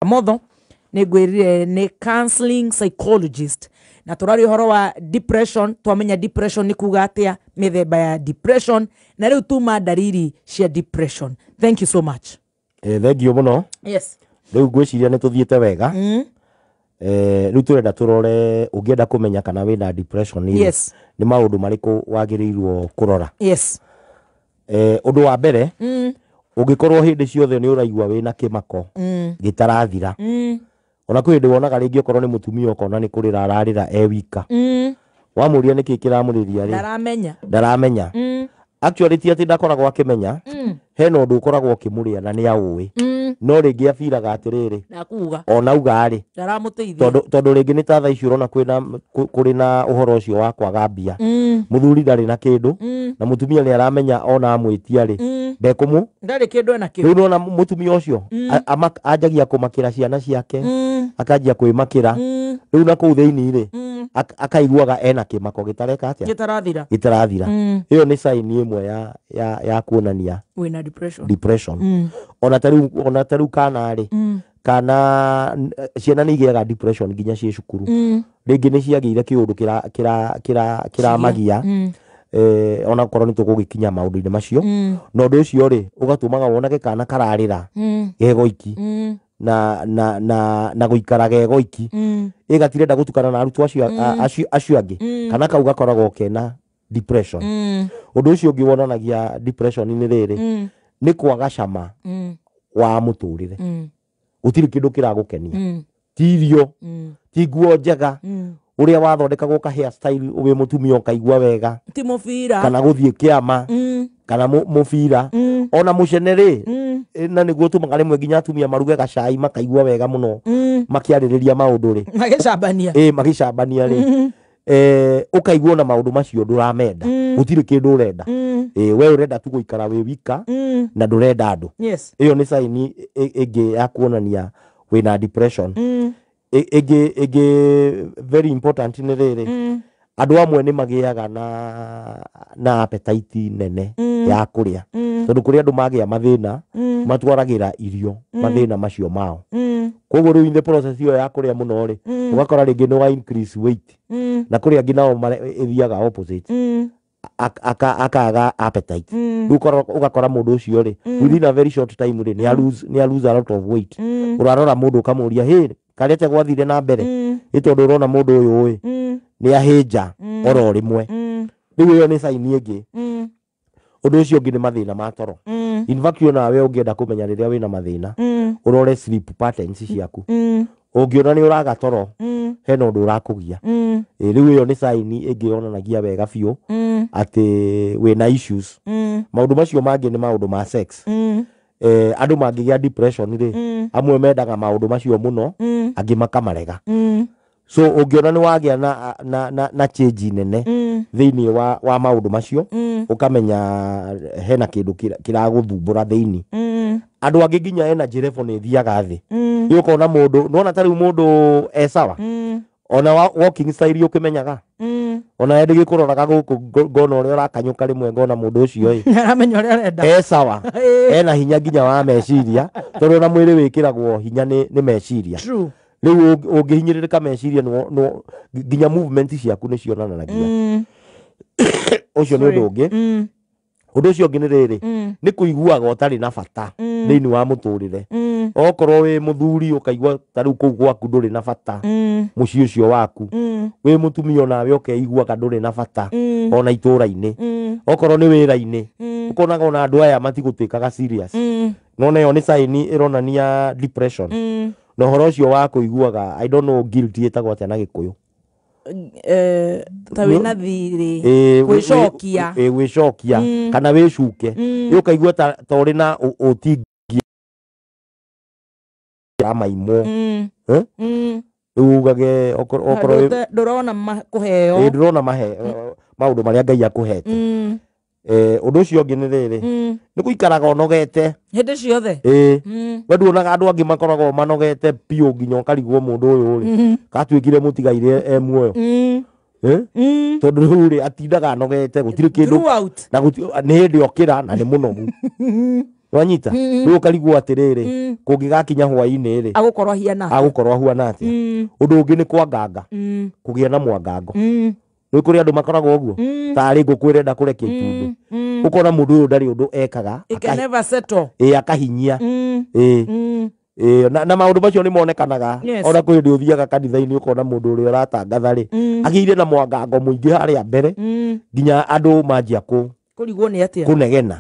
Kamotho nĩ ngwĩrire nĩ counseling psychologist, na tũraria ũhoro wa depression. Twamenya depression nĩ kuga atĩa, mĩthemba ya depression, na rĩu tuma ndariri cia depression. Thank you so much. Thengiũ mũno. Yes. Rĩu ngwĩciria nĩ tũthiĩte wega. Rĩu tũrenda tũrore, ũngĩenda kũmenya kana wĩna depression rĩ, nĩ maũndũ marĩkũ wagĩrĩirwo kũrora? Ũndũ wa mbere, ũngĩkorwo hĩndĩ ciothe nĩ ũraigua wĩna kĩmako gĩtarathira, ona kwĩ hĩndĩ wonaga rĩngĩ okorwo nĩ mũtumia, ũkona nĩ kũrĩra ararĩra e wika. Wamũria nĩkĩ kĩramũrĩria rĩ, Ndaramenya. Ndaramenya. Actually, ti atĩ ndakoragwo akĩmenya, hena ũndũ ũkoragwo ũkĩmũrĩa na nĩ aũĩ, no rĩngĩ abiraga atĩrĩrĩ, Nakuga ona auga rĩ, ndaramũteithia. Tondũ rĩngĩ nĩ ta thaa ici ũrona kũrĩ na ũhoro ũcio wa kwaga mbia. Mũthuri ndarĩ na kĩndũ, na mũtumia nĩ aramenya ona amwĩtia rĩ, ndekũmũ Ndarĩ kĩndũ ena kĩo. Rĩu nona mũtumia ũcio anjagia kũmakĩra ciana ciake, akanjia kwĩmakĩra. Rĩu na kũu thĩinĩ rĩ, akaiguaga ena kĩmako gĩtareka atĩa? Gĩtarathira. Gĩtarathira. Ĩyo nĩ sign ĩmwe ya kuonania wĩna depression. Depression. Ona ta rĩu kana rĩ, kana ciana nĩ igĩaga depression nginya ciĩ cukuru. Rĩngĩ nĩ ciagĩire kĩũndũ kĩramagia, ona korwo nĩ tũgũgĩkinya maũndũ-inĩ macio. Na ũndũ ũcio rĩ, ũgatũmaga wonage kana kararĩra gegoiki na gũikara gegoiki, ĩgatirenda gũtukana na arutwo acio acio angĩ. Kana kau gakoragwo kena depression. Ũndũ ũcio ũngĩ wonanagia depression nĩ rĩrĩ, nĩ kwaga cama wa mũtũrĩre. Gũtirĩ kĩndũ kĩragũkenia, ti irio, ti nguo njega, ũrĩa wathondekagwo ka hairstyle wĩ mũtumia ũkaigua wega, ti mũbira, kana gũthiĩ kĩama, kana mũbira, ona mũcene rĩ. Na nĩguo tũmaga rĩmwe nginya atumia maruge gacai makaigua wega mũno makĩarĩrĩria maũndũ rĩ, magĩcambania. Ĩ, magĩcambania rĩ, ũkaigua ona maũndũ macio ndũramenda. Gũtirĩ kĩndũ ũrenda. Ĩ, we ũrenda tu gũikara wĩ wika na ndũrenda andũ. Ĩyo nĩ sign ĩngĩ ya kuonania wĩna depression. Ĩngĩ very important nĩ rĩrĩ, andũ amwe nĩ magĩaga na appetite nene ya kũrĩa, tondũ kũrĩ andũ magĩa mathĩna, matwaragĩra irio mathĩna macio mao. Koguo rĩu in the process ĩyo ya kũrĩa mũno rĩ, ũgakora rĩngĩ nĩ wa increase weight. Na kũrĩ angĩ nao ĩthiaga opposite, akaga appetite. Rĩu ũgakora mũndũ ũcio rĩ, within a very short time rĩ, nĩ a lose a lot of weight. Ũrarora mũndũ ũkamũria, "Hĩ, karĩa te gwathire na mbere?" Ĩ tondũ ũrona mũndũ ũyũ ĩ, nĩ ahĩnja oro rĩmwe. Rĩu ĩyo nĩ sign ĩngĩ. Ũndũ ũcio ũngĩ nĩ mathĩna ma toro. In fact, onawe ũngĩenda kũmenya rĩrĩa wĩna mathĩna, ũrore sleep patterns ciaku. Ũngĩona nĩ ũraga toro, hena ũndũ ũrakũgia. Ĩ, rĩu ĩyo nĩ sign ĩngĩ yonanagia wega biũ atĩ wĩna issues. Maũndũ macio mangĩ nĩ maũndũ ma sex. Andũ mangĩgĩa depression rĩ, amwe mendaga maũndũ macio mũno, angĩ makamarega. So ũngĩona nĩ wagĩa na change nene thĩinĩ wa maũndũ macio, ũkamenya hena kĩndũ kĩragũthumbũra thĩinĩ. Andũ angĩ nginya energy level nĩ ĩthiaga thĩ. Rĩu ũkona mũndũ, nĩwona ta rĩu mũndũ e sawa, ona walking style ũkĩmenyaga, ona ndĩgĩkũroraga gũkũ, ngona ũrĩa ũrakanyũka, rĩmwe ngona mũndũ ũcio ĩ, aramenya ũrĩa arenda. E sawa, ena hinya nginya wa meciria, tondũ ona mwĩrĩ wĩkĩragwo hinya nĩ meciria. True. Rĩu ũngĩhinyĩrĩrĩka meciria, nginya movement ciaku nĩ cionanagia. Ũcio nĩ ũndũ ũngĩ. Ũndũ ũcio ũngĩ nĩ rĩrĩ, nĩ kũiguaga ũtarĩ na bata thĩinĩ wa mũtũrĩre. Okorwo wĩ mũthuri, ũkaigua ta rĩu kũu gwaku ndũrĩ na bata, mũciĩ ũcio waku. Wĩ mũtumia, onawe ũkeiguaga ndũrĩ na bata, ona itũra-inĩ. Okorwo nĩ wĩra-inĩ, ũkonaga ona andũ aya matigũtuĩkaga serious. Nona ĩyo nĩ sign ĩronania depression. Na ũhoro ũcio wa kũiguaga, I don't know guilt ĩtagwo atĩa na Gĩkũyũ. Ta wĩna thirĩ. Ĩ, Gwĩcokia. Ĩ, gwĩcokia kana wĩcuke. Ĩ, ũkaigua ta ũrĩ na ũtingi maimwo. Eh? Rĩu ugage okorwo Ndũrona kũheo. Ĩ, ndũrona mahe maũndũ marĩa Ngai akũhete. Ũndũ ũcio ũngĩ nĩ rĩrĩ, nĩ gũikaraga ũnogete hĩndĩ ciothe. Ĩ, we nduonaga andũ angĩ makoragwo manogete biũ nginya ũkarigwo mũndũ ũyũ rĩ, katuĩkire mũtigaire e muoyo? Eh? Tondũ rĩu rĩ, atindaga anogete, gũtirĩ kĩndũ Throughout. na nĩ hĩndĩ okĩra na nĩ mũnogu. Wanyita rĩu ũkarigwo atĩrĩrĩ, kũngĩgakinya hwaĩ-inĩ rĩ, agũkorwo ahiana atĩa? Agũkorwo ahuana atĩa? Ũndũ ũngĩ nĩ kwanganga, kũgĩa na mwangango. Nĩ kũrĩ andũ makoragwo ũguo, tarĩ ngũkũ ĩrenda kũrekia itumbĩ, ũkona mũndũ ũyũ ndarĩ ũndũ ekaga. It can never settle. Ĩ, akahinyia. Ĩ. Ĩ, na maũndũ macio nĩ monekanaga. Ona kwĩ hĩndĩ ũthiaga kanitha-inĩ, ũkona mũndũ ũrĩa ũratangatha rĩ, agĩire na mwangango mũingĩ harĩa mbere, nginya andũ manjia kũ Kũrigwo nĩ atĩa. Kũnegena.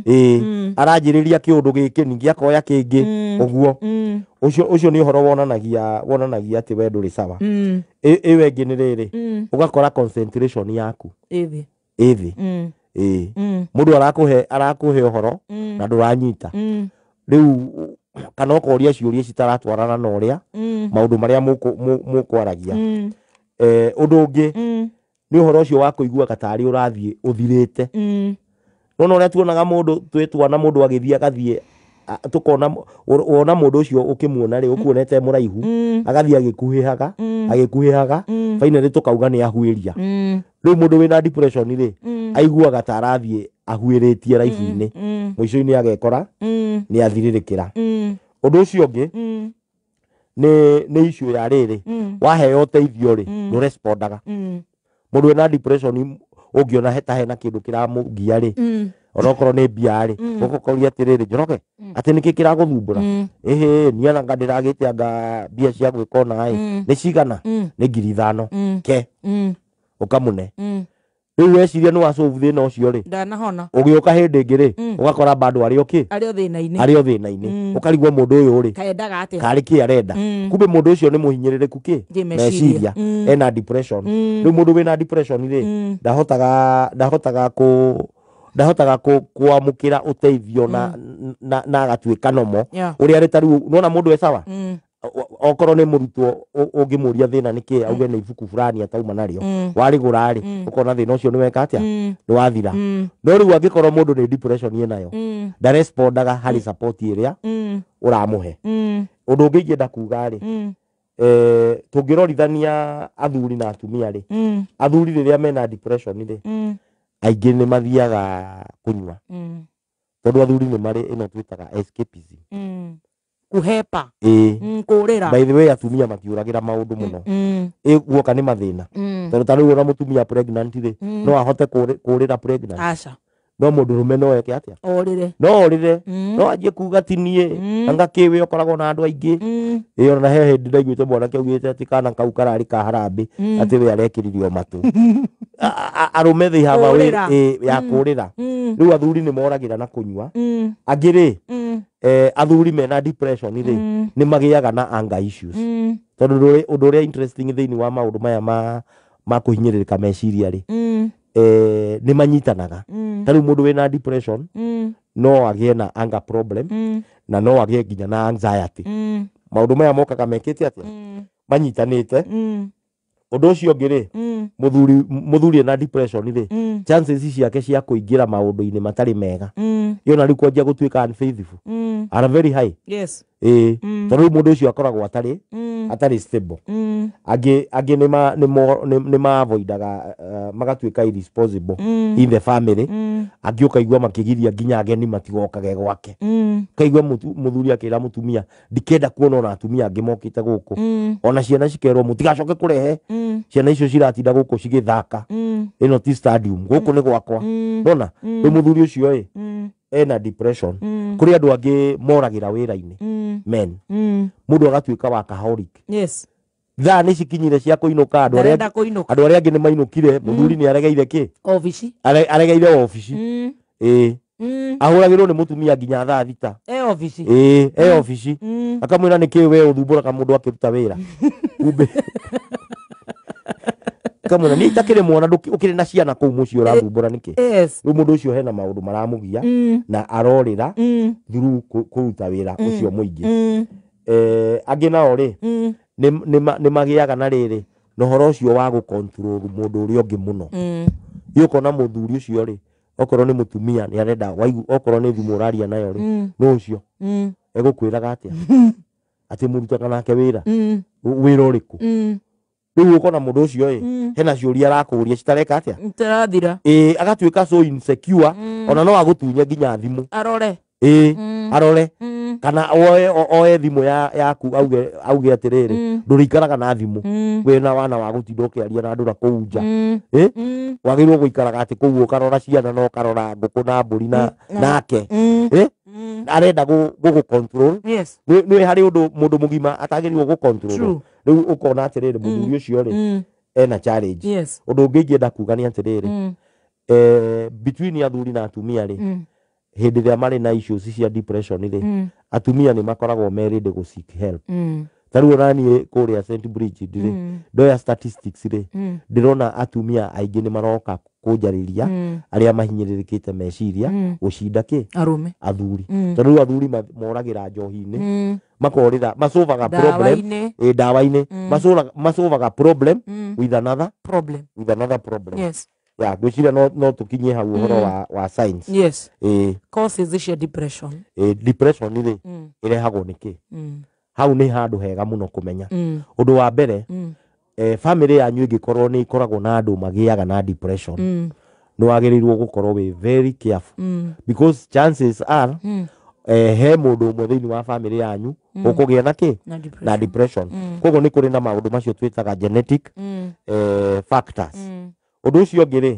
Ĩ, aranjĩrĩria kĩũndũ gĩkĩ, ningĩ akoya kĩngĩ ũguo. Ũcio nĩ ũhoro wonanagia atĩ we ndũrĩ sawa. Ĩyo ĩngĩ nĩ rĩrĩ, ũgakora concentration yaku ĩthĩ ĩ thĩ. Ĩ, mũndũ arakũhe ũhoro na ndũranyita. Rĩu kana ũkoria ciũria citaratwarana na ũrĩa maũndũ marĩa mũkwaragia. Ũndũ ũngĩ nĩ ũhoro ũcio wa kũiguaga tarĩ ũrathiĩ ũthirĩte. Nona ũrĩa tuonaga mũndũ twĩ twana, mũndũ agĩthiĩ agathiĩ tũkona wona mũndũ ũcio, ũkĩmuona rĩ, ũkuonete mũraihu, agathiĩ agĩkuhĩhaga, agĩkuhĩhaga, finally tũkauga nĩ ahuĩria. Rĩu mũndũ wĩna depression rĩ, aiguaga ta arathiĩ ahuĩrĩtie raibu-inĩ, mũico-inĩ agekora nĩ athirĩrĩkĩra. Ũndũ ũcio ũngĩ nĩ issue ya rĩrĩ, waheo ũteithio rĩ, ndũrespondaga. Mũndũ wĩna depression, ũngĩona ta hena kĩndũ kĩramũgia rĩ, onokorwo nĩ mbia rĩ, ũgũkoria atĩrĩrĩ, "Njoroge, atĩ nĩkĩ kĩragũthumbũra?" "Ĩhĩ, niĩ anga ndĩragĩte anga mbia cia gwĩka ũna ĩ." "Nĩ cigana?" "Nĩ 5,000." Ke ũkamũne. Rĩu weciria nĩ wasolve thĩna ũcio rĩ, ndanahona. Ũgĩũka hĩndĩ ĩngĩ rĩ, ũgakora bado arĩ o kĩ, arĩ o thĩna-inĩ. Arĩ o thĩna-inĩ. Ũkarigwo mũndũ ũyũ rĩ, kaendaga atĩa? Karĩ kĩ arenda? Kumbe mũndũ ũcio nĩ mũhinyĩrĩrĩku kĩ Kĩmeciria. Meciria. Ena depression. Rĩu mũndũ wĩna depression rĩ, ndahotaga kwamũkĩra ũteithio na agatuĩka nomo ũrĩa arĩ. Ta rĩu nona mũndũ e sawa, okorwo nĩ mũrutwo, ũngĩmũria thĩna nĩ kĩ, auge nĩ ibuku fulani atauma narĩo, warĩgũra rĩ, ũkona thĩna ũcio nĩ weka atĩa, nĩ wathira. No rĩu angĩkorwo mũndũ nĩ depression ĩnayo, ndarespondaga harĩ support ĩrĩa ũramũhe. Ũndũ ũngĩ ingĩenda kuga rĩ, tũngĩrorithania athuri na atumia rĩ, athuri rĩrĩa mena depression rĩ, aingĩ nĩ mathiaga kũnyua, tondũ athuri nĩ marĩ ĩno twĩtaga escapism. Kuhepa. Ĩĩ. Kũrĩra. By the way, atumia matiũragĩra maũndũ mũno. Ĩ, guoka nĩ mathĩna, tondũ ta rĩu ona mũtumia pregnant rĩ, no ahote kũrĩra pregnant? Aca. No mũndũrũme no eke atĩa? Orĩre. No orĩre, no anjie kuga ti niĩ, anga kĩwe ũkoragwo na andũ aingĩ. Ĩ, ona he hĩndĩ ndaiguĩte mwanake augĩte atĩ kana kau kararĩ ka harambĩ, atĩ we arekĩririo matũ. Arũme they have a way Kũũrĩra. ĩ, ya kũrĩra. Rĩu athuri nĩ moragĩra na kũnyua. Angĩ rĩ, athuri mena depression rĩ, nĩ magĩaga na anger issues, tondũ ũndũ ũrĩa interesting thĩinĩ wa maũndũ maya ma kũhinyĩrĩrĩka meciria rĩ, nĩ manyitanaga. Ta rĩu mũndũ wĩna depression no agĩe na anger problem, na no agĩe nginya na anxiety. Maũndũ maya mokaga mekĩte atĩa? Manyitanĩte. Ũndũ ũcio ũngĩ rĩ, mũthuri ena depression rĩ, chances ciake cia kũingĩra maũndũ-inĩ matarĩ mega, yona rĩu kwanjia gũtuĩka unfaithful, are very high. Ĩĩ, tondũ rĩu mũndũ ũcio akoragwo atarĩ stable. Angĩ nĩ ma avoidaga, magatuĩka irresponsible in the family. Angĩ ũkaigua makĩgiria nginya ageni matigokage gwake. Ũkaigua mũthuri akĩra mũtumia, "Ndikenda kuona ona atumia angĩ mokĩte gũkũ." Ona ciana cikerwo, "Mũtigacoke kũrehe ciana icio ciratinda gũkũ cigĩthaka. Ĩno ti stadium, gũkũ nĩ gwakwa." Nona rĩu mũthuri ũcio ĩ ena depression. Kũrĩ andũ angĩ moragĩra wĩra-inĩ, men, mũndũ agatuĩka workaholic. Thaa nĩ cikinyire cia kũinũka, andũ arĩa ndarenda kũinũka. Andũ arĩa angĩ nĩ mainũkire, mũthuri nĩ aregeire kĩ? Obici. Aregeire obici. Ĩĩ. Ahũragĩrwo nĩ mũtumia nginya thaa 6. E obici. Ĩĩ, e obici. Akamwĩra, "Nĩ kĩ we ũthumbũraga mũndũ akĩruta wĩra?" Kumbe akamwĩra, "Niĩ itakĩrĩ mwana, ũkĩrĩ na ciana kũu mũciĩ, ũrathumbũra nĩkĩ?" Rĩu mũndũ ũcio hena maũndũ maramũgia na arorĩra through kũruta wĩra ũcio mũingĩ. Angĩ nao rĩ, nĩ magĩaga na rĩrĩ na ũhoro ũcio wa gũcontrol mũndũ ũrĩa ũngĩ mũno. Ĩ, ũkona mũthuri ũcio rĩ, okorwo nĩ mũtumia nĩ arenda waigu, okorwo nĩ thimũ ũraria nayo rĩ, nũ ũcio egũkwĩraga atĩa atĩ mũrutaga nake wĩra? Wĩra ũrĩkũ? Rĩu ũkona mũndũ ũcio ĩ, hena ciũria arakũria citareka atĩa? Tarathira. Ĩ, agatuĩka so insecure, ona no agũtunye nginya thimũ. Arore. Ĩĩ, arore kana oe thimũ yaku auge atĩrĩrĩ, ndũrĩikaraga na thimũ wĩna wana wa gũtinda ũkĩaria na andũ na kũu nja. Ĩ, wagĩrĩirwo gũikaraga atĩ kũu ũkarora ciana na ũkarora ngũkũ na mbũri na nake. Ĩ, arenda gũgũ control. Yes. Nĩ harĩ ũndũ mũndũ mũgima atagĩrĩirwo gũ control. True. Rĩu ũkona atĩrĩrĩ, mũthuri ũcio rĩ, ena challenge. Yes. Ũndũ ũngĩ ingĩenda kuga nĩ atĩrĩrĩ, between athuri na atumia rĩ, hĩndĩ ĩrĩa marĩ na issues cia depression rĩ, atumia nĩ makoragwo me ready gũ seek help. Ta rĩu ona niĩ kũrĩa St Brigid rĩ, ndoya statistics rĩ, ndĩrona atumia aingĩ nĩ maroka kũnjarĩria arĩa mahinyĩrĩrĩkĩte meciria gũcinda kĩ Arũme. Athuri, tondũ rĩu athuri moragĩra njohi-inĩ, makorĩra masolvaga problem. Ndawa-inĩ. Ĩ, ndawa-inĩ. Masolvaga problem with another problem. With another problem. Yes. Ya, ngwĩciria no tũkinyie hau ũhoro wa science. Yes. Ĩ. Causes cia depression. Ĩ, depression rĩ, ĩrehagwo nĩ kĩ? Hau nĩ handũ hega mũno kũmenya. Ũndũ wa mbere, family yanyu ĩngĩkorwo nĩ ĩkoragwo na andũ magĩaga na depression, nĩ wagĩrĩirwo gũkorwo wĩ very careful, because chances are he mũndũ ũmwe thĩinĩ wa family yanyu ũkũgĩa na kĩ? Na depression. Na depression. Koguo nĩ kũrĩ na maũndũ macio twĩtaga genetic factors. Ũndũ ũcio ũngĩ rĩ,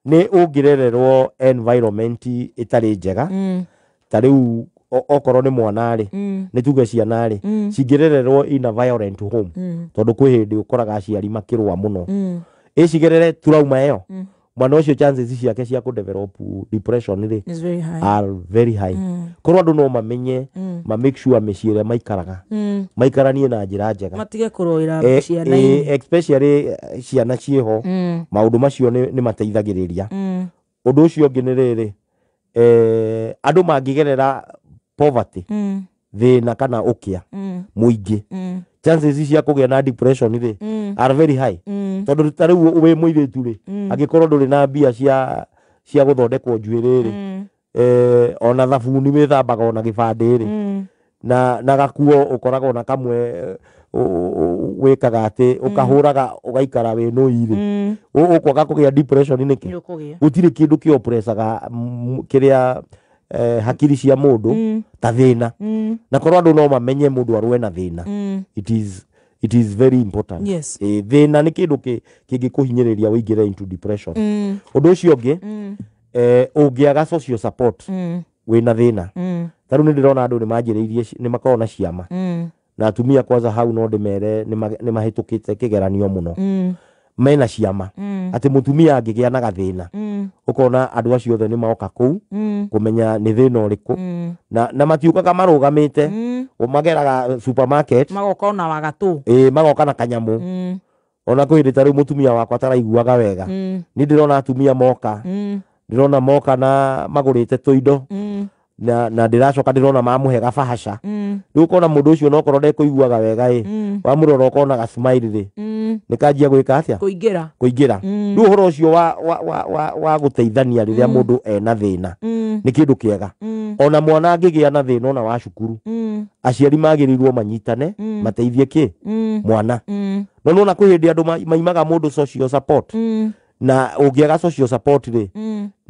nĩ ũngĩrererwo environment ĩtarĩ njega. Ta rĩu okorwo nĩ mwana rĩ, nĩ tuge ciana rĩ, cingĩrererwo in a violent home, tondũ kwĩ hĩndĩ ũkoraga aciari makĩrũa mũno, ĩcigerere trauma ĩyo, mwana ũcio chances ciake cia kũ depression rĩ is very high. Are very high. Korwo andũ no mamenye, ma make sure mĩciĩ ĩrĩa maikaraga maikaranie na njĩra njega, matige kũrũĩra ciana-inĩ. Especially ciana ciĩho, maũndũ macio nĩ mateithagĩrĩria. Ũndũ ũcio ũngĩ nĩ rĩrĩ, andũ mangĩgerera poverty, thĩna kana ũkĩa mũingĩ, chances cia kũgĩa na depression rĩ are very high, tondũ ta rĩu wĩ mũirĩtu rĩ, angĩkorwo ndũrĩ na mbia cia gũthondekwo njuĩrĩ rĩ, ona thabuni wĩthambaga ona gĩbandĩ rĩ, na gakuo ũkoragwo na kamwe, wĩkaga atĩ ũkahũraga ũgaikara wĩ nũi rĩ, ũkwaga kũgĩa depression nĩkĩ? Nĩ ũkũgĩa. Gũtirĩ kĩndũ kĩ oppressaga kĩrĩa hakiri cia mũndũ ta thĩna. Na korwo andũ no mamenye mũndũ arũe na thĩna, it is very important. Thĩna nĩ kĩndũ kĩngĩkũhinyĩrĩria ũingĩre into depression. Ũndũ ũcio ũngĩ, ũngĩaga social support wĩna thĩna, ta rĩu nĩ ndĩrona andũ nĩ manjĩrĩirie nĩ makoragwo na ciama na atumia kwanza hau, no ndĩmere nĩ mahĩtũkĩte kĩgeranio mũno. Mena ciama atĩ mũtumia angĩgĩa na gathĩna, ũkona andũ acio othe nĩ moka kũu kũmenya nĩ thĩna ũrĩkũ, na matiũkaga marũgamĩte, mageraga supermarket, magoka ona wagatũ. Ĩ, magoka na kanyamũ. Ona kwĩ hĩndĩ ta rĩu mũtumia wakwa ataraiguaga wega, nĩ ndĩrona atumia moka, ndĩrona moka na magũrĩte tũindo, na ndĩracoka ndĩrona mamũhe gabahasha. Rĩu ũkona mũndũ ũcio nokorwo ndekũiguaga wega ĩ, wamũrora ũkona ga smile rĩ, nĩ kanjia gwĩka atĩa? Kũingĩra. Kũingĩra. Rĩu ũhoro ũcio wa gũteithania rĩrĩa mũndũ ena thĩna nĩ kĩndũ kĩega. Ona mwana angĩgĩa na thĩna ona wa cukuru, aciari magĩrĩirwo manyitane mateithie kĩ mwana. No nona kwĩ hĩndĩ andũ maimaga mũndũ social support, na ũngĩaga social support rĩ,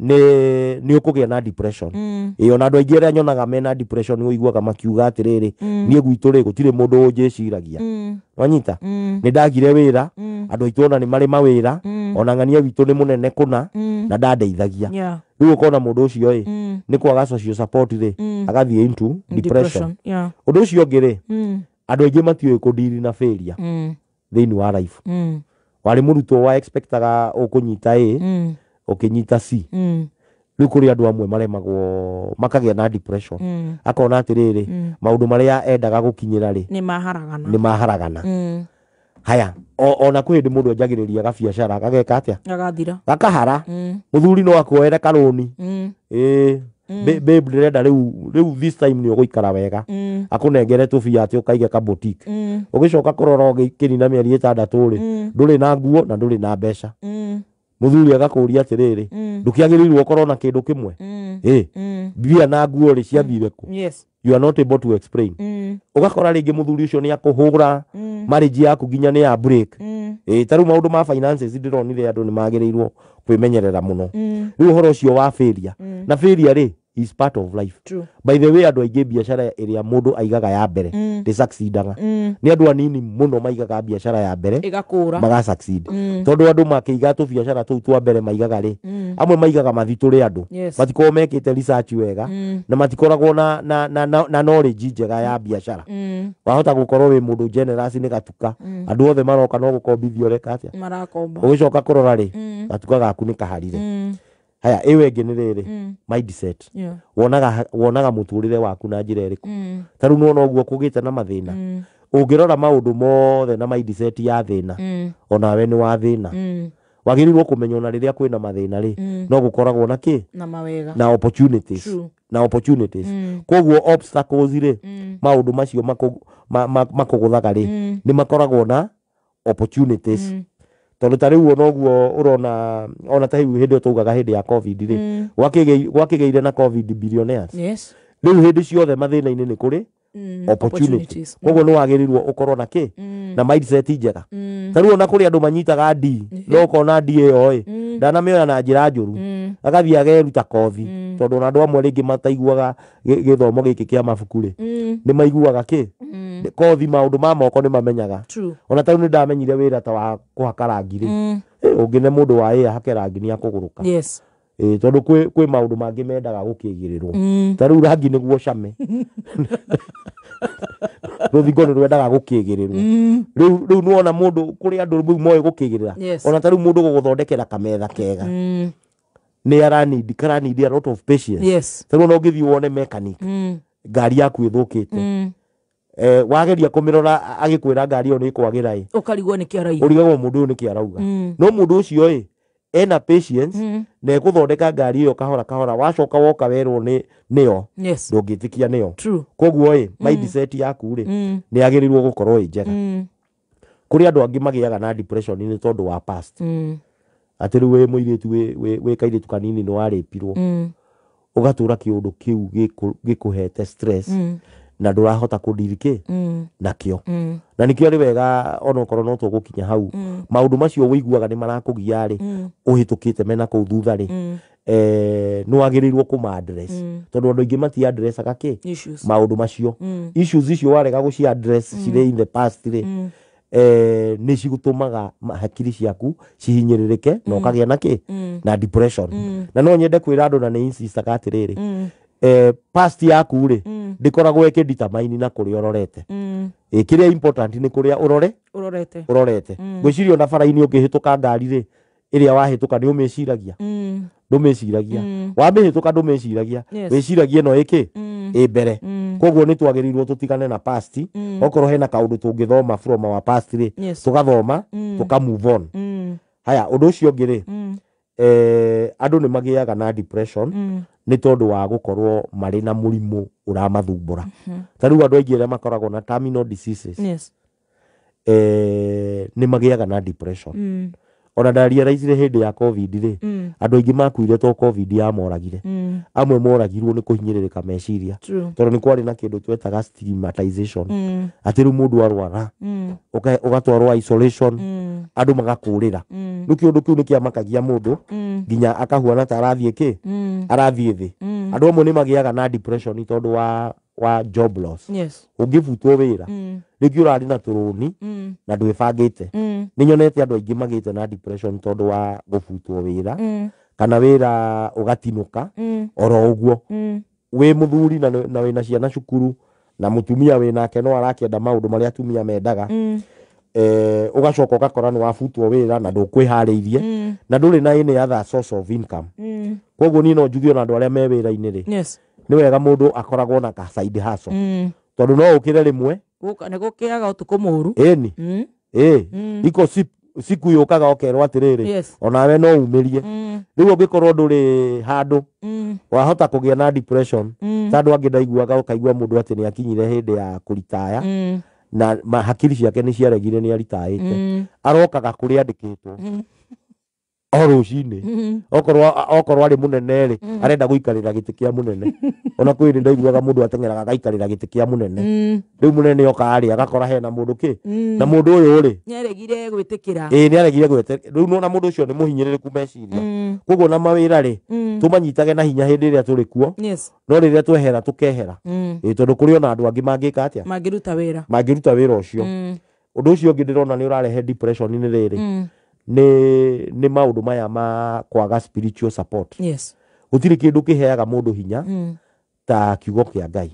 nĩ ũkũgĩa na depression. Ĩ, ona andũ aingĩ arĩa nyonaga mena depression, ũiguaga makiuga atĩrĩrĩ, niĩ gwitũ rĩ, gũtirĩ mũndũ ũnjĩciragia. Wanyita, nĩ ndagire wĩra, andũ aitũ ona nĩ marĩ mawĩra, ona ng'ania witũ nĩ mũnene kũna na ndandeithagia. Rĩu ũkona mũndũ ũcio ĩ, nĩ kwaga social support rĩ, agathiĩ into depression. Ũndũ ũcio ũngĩ rĩ, andũ aingĩ matiũĩ kũdeal na failure thĩinĩ wa life. Warĩ mũrutwo wa expectaga ũkũnyita A, ũkĩnyita C. Rĩu kũrĩ andũ amwe maremagwo makagĩa na depression, akona atĩrĩrĩ, maũndũ marĩa endaga gũkinyĩra rĩ, nĩ maharagana. Nĩ maharagana. Haya, ona kwĩ hĩndĩ mũndũ anjagĩrĩria gabiacara gageka atĩa? Gagathira. Gakahara. Mũthuri no akuoere karũni, ĩ, babe, ndĩrenda rĩu this time nĩ ũgũikara wega, akũnengere tũbia atĩ ũkaige ka boutique. Ũgĩcoka kũrora ũgĩkĩnina mĩeri 6 rĩ, ndũrĩ na nguo na ndũrĩ na mbeca. Mũthuri agakũria atĩrĩrĩ, ndũkĩagĩrĩirwo ũkorwo na kĩndũ kĩmwe? Ĩ, mbia na nguo rĩ, ciathire kũ? Yes. You are not able to explain. Ũgakora rĩngĩ mũthuri ũcio nĩ akũhũra marriage yaku nginya nĩ ya break. Ĩ, ta rĩu maũndũ ma finances, ndĩronire andũ nĩ magĩrĩirwo kwĩmenyerera mũno. Rĩu ũhoro ũcio wa failure, na failure rĩ, Is part of life. True. By the way, andũ aingĩ biacara ĩrĩa mũndũ aigaga ya mbere ndĩ succeedaga. Nĩ andũ anini mũno maigaga biacara ya mbere Ĩgakũra. Maga succeed, tondũ andũ makĩiga tũbiacara tũu twa mbere maigaga rĩ, amwe maigaga mathitũrĩ andũ. Matikoragwo mekĩte research wega na matikoragwo na knowledge njega ya biacara. Wahota gũkorwo wĩ mũndũ generous nĩ gatuka, andũ othe maroka no gũkombithia, ũreka atĩa? Marakomba. Ũgĩcoka kũrora rĩ, gatuka gaku nĩ kaharire. Haya, ĩyo ĩngĩ nĩ rĩrĩ, mindset. Wonaga mũtũrĩre waku na njĩra ĩrĩkũ? Ta rĩu nĩwona ũguo kũgĩte na mathĩna, ũngĩrora maũndũ mothe na mindset ya thĩna, onawe nĩ wa thĩna. Wagĩrĩirwo kũmenya ona rĩrĩa kwĩna mathĩna rĩ, no gũkoragwo na kĩ? Na mawega. Na opportunities. True. Na opportunities. Koguo obstacles rĩ, maũndũ macio makũgũthaga rĩ, nĩ makoragwo na opportunities, tondũ ta rĩu ona ũguo ũrona, ona ta rĩu hĩndĩ ĩyo taugaga hĩndĩ ya COVID rĩ, gwakĩgĩire na COVID billionaires. Rĩu hĩndĩ ciothe mathĩna-inĩ nĩ kũrĩ opportunity. Opportunities. Koguo nĩ wagĩrĩirwo ũkorwo na kĩ? Na mindset njega. Ta rĩu ona kũrĩ andũ manyitaga D, no ũkona D ĩyo ĩ ndanamĩoya na njĩra njũru, agathiĩ ageruta kothi, tondũ ona andũ amwe rĩngĩ mataiguaga gĩthomo gĩkĩ kĩa mabuku rĩ, nĩ maiguaga kĩ kothi, maũndũ ma moko nĩ mamenyaga. True. Ona ta rĩu nĩ ndamenyire wĩra ta wa kũhaka rangi rĩ, ũngĩne mũndũ wa ĩ ahake rangi nĩ akũgũrũka. Ĩ, tondũ kwĩ maũndũ mangĩ mendaga gũkĩgĩrĩrwo. Ta rĩu rangi nĩguo came, rũthingo nĩ rwendaga gũkĩgĩrĩrwo. Rĩu nĩwona mũndũ, kũrĩ andũ rĩu moĩ gũkĩgĩrĩra. Ona ta rĩu mũndũ gũgũthondekera kametha kega nĩ aranidi karanidi a lot of patience. Ta rĩu ona ũngĩthiĩ wone mechanic, ngari yaku ĩthũkĩte, wageria kũmĩrora agĩkwĩra ngari ĩyo nĩ ĩkwagĩra ĩ, Ũkarigwo nĩ kĩ arauga. Ũrigagwo mũndũ ũyũ nĩkĩ arauga. No mũndũ ũcio ĩ ena patience na ekũthondeka ngari ĩyo kahora kahora, wacoka woka werwo nĩ nĩyo, ndũngĩtĩkia nĩyo. Koguo ĩ mindset yaku rĩ, nĩ yagĩrĩirwo gũkorwo ĩ njega. Kũrĩ andũ angĩ magĩaga na depression nĩ tondũ wa past, atĩ rĩu wĩ mũirĩtu, wĩ kairĩtu kanini nĩ warĩpirwo, ũgatũra kĩũndũ kĩu gĩkũhete stress na ndũrahota kũdeal kĩ nakĩo. Na nĩkĩo nĩ wega onokorwo no tũgũkinya hau, maũndũ macio wĩiguaga nĩ marakũgia rĩ, ũhĩtũkĩte mena kũu thutha rĩ, nĩ wagĩrĩirwo kũma address, tondũ andũ aingĩ mati addressaga kĩ? Issues. Maũndũ macio, issues icio warega gũci address cirĩ in the past rĩ, nĩ cigũtũmaga hakiri ciaku cihinyĩrĩrĩke na ũkagĩa na kĩ? Na depression. Na no nyende kwĩra andũ, na nĩ insistaga atĩrĩrĩ, past yaku rĩ, ndĩkoragwo ĩkĩdetermine na kũrĩa ũrorete. Kĩrĩa important nĩ kũrĩa ũrore Ũrorete. Ũrorete. Ngwĩciria ona bara-inĩ ũngĩhĩtũka ngari rĩ, ĩrĩa wahĩtũka nĩ ũmĩciragia? Ndũmĩciragia. Wamĩhĩtũka ndũmĩciragia. Wĩciragia ĩno ĩkĩ ĩ mbere. Koguo nĩ twagĩrĩirwo tũtigane na past. Okorwo hena kaũndũ tũngĩthoma from our past rĩ, tũgathoma, tũka move on. Haya, ũndũ ũcio ũngĩ rĩ, andũ nĩ magĩaga na depression nĩ tondũ wa gũkorwo marĩ na mũrimũ ũramathumbũra. Ta rĩu andũ aingĩ arĩa makoragwo na terminal diseases, nĩ magĩaga na depression. Ona ndarealizire hĩndĩ ya COVID rĩ, andũ aingĩ makuire to COVID yamoragire, amwe moragirwo nĩ kũhinyĩrĩrĩka meciria, tondũ nĩ kwarĩ na kĩndũ twetaga stigmatization, atĩ rĩu mũndũ arwara ũgatwarwo isolation, andũ magakũrĩra. Rĩu kĩũndũ kĩu nĩ kĩamakagia mũndũ nginya akahuana ta arathiĩ kĩ, arathiĩ thĩ. Andũ amwe nĩ magĩaga na depression tondũ wa job loss. Ũngĩbutwo wĩra, rĩngĩ ũrarĩ na tũrũni na ndwĩbangĩte. Nĩ nyonete andũ aingĩ magĩte na depression tondũ wa gũbutwo wĩra, kana wĩra ũgatinũka oro ũguo, wĩ mũthuri na wĩna ciana cukuru na mũtumia wĩnake no arakĩenda maũndũ marĩa atumia mendaga, ũgacoka ũgakora nĩ wabutwo wĩra na ndũkwĩharĩirie na ndũrĩ na any other source of income. Koguo niĩ no njuge ona andũ arĩa me wĩra-inĩ rĩ, nĩ wega mũndũ akoragwo na ka side hustle, tondũ no ũkĩre rĩmwe. Gũka nĩ gũkĩaga ũtukũ mũru. Ĩni ĩ iko siku yũkaga ũkerwo atĩrĩrĩ, onawe no umĩrie. Rĩu ũngĩkorwo ndũrĩ handũ, wahota kũgĩa na depression. Ta andũ angĩ ndaiguaga, ũkaigua mũndũ atĩ nĩ akinyire hĩndĩ ya kũritaya na hakiri ciake nĩ ciaregire, nĩ aritaĩte, arokaga kũrĩa andĩkĩtwo. O rũcinĩ okorwo arĩ mũnene rĩ, arenda gũikarĩra gĩtĩ kĩa mũnene. Ona kwĩ hĩndĩ ndaiguaga mũndũ ateng'eraga agaikarĩra gĩtĩ kĩa mũnene. Rĩu mũnene oka rĩ, agakora hena mũndũ kĩ na mũndũ ũyũ rĩ, nĩaregire gwĩtĩkĩra. Ĩĩ, nĩ aregire gwete. Rĩu nona mũndũ ũcio nĩ mũhinyĩrĩrĩku meciria. Koguo na mawĩra rĩ, tũmanyitage na hinya hĩndĩ ĩrĩa tũrĩ kuo, no rĩrĩa twehera tũkehera. Ĩĩ, tondũ kũrĩ ona andũ angĩ mangĩka atĩa? Mangĩruta wĩra. Mangĩruta wĩra ũcio. Ũndũ ũcio ũngĩ ndĩrona nĩ ũrarehe depression nĩ rĩrĩ, nĩ maũndũ maya ma kwaga spiritual support. Gũtirĩ kĩndũ kĩheaga mũndũ hinya ta kiugo kĩa Ngai.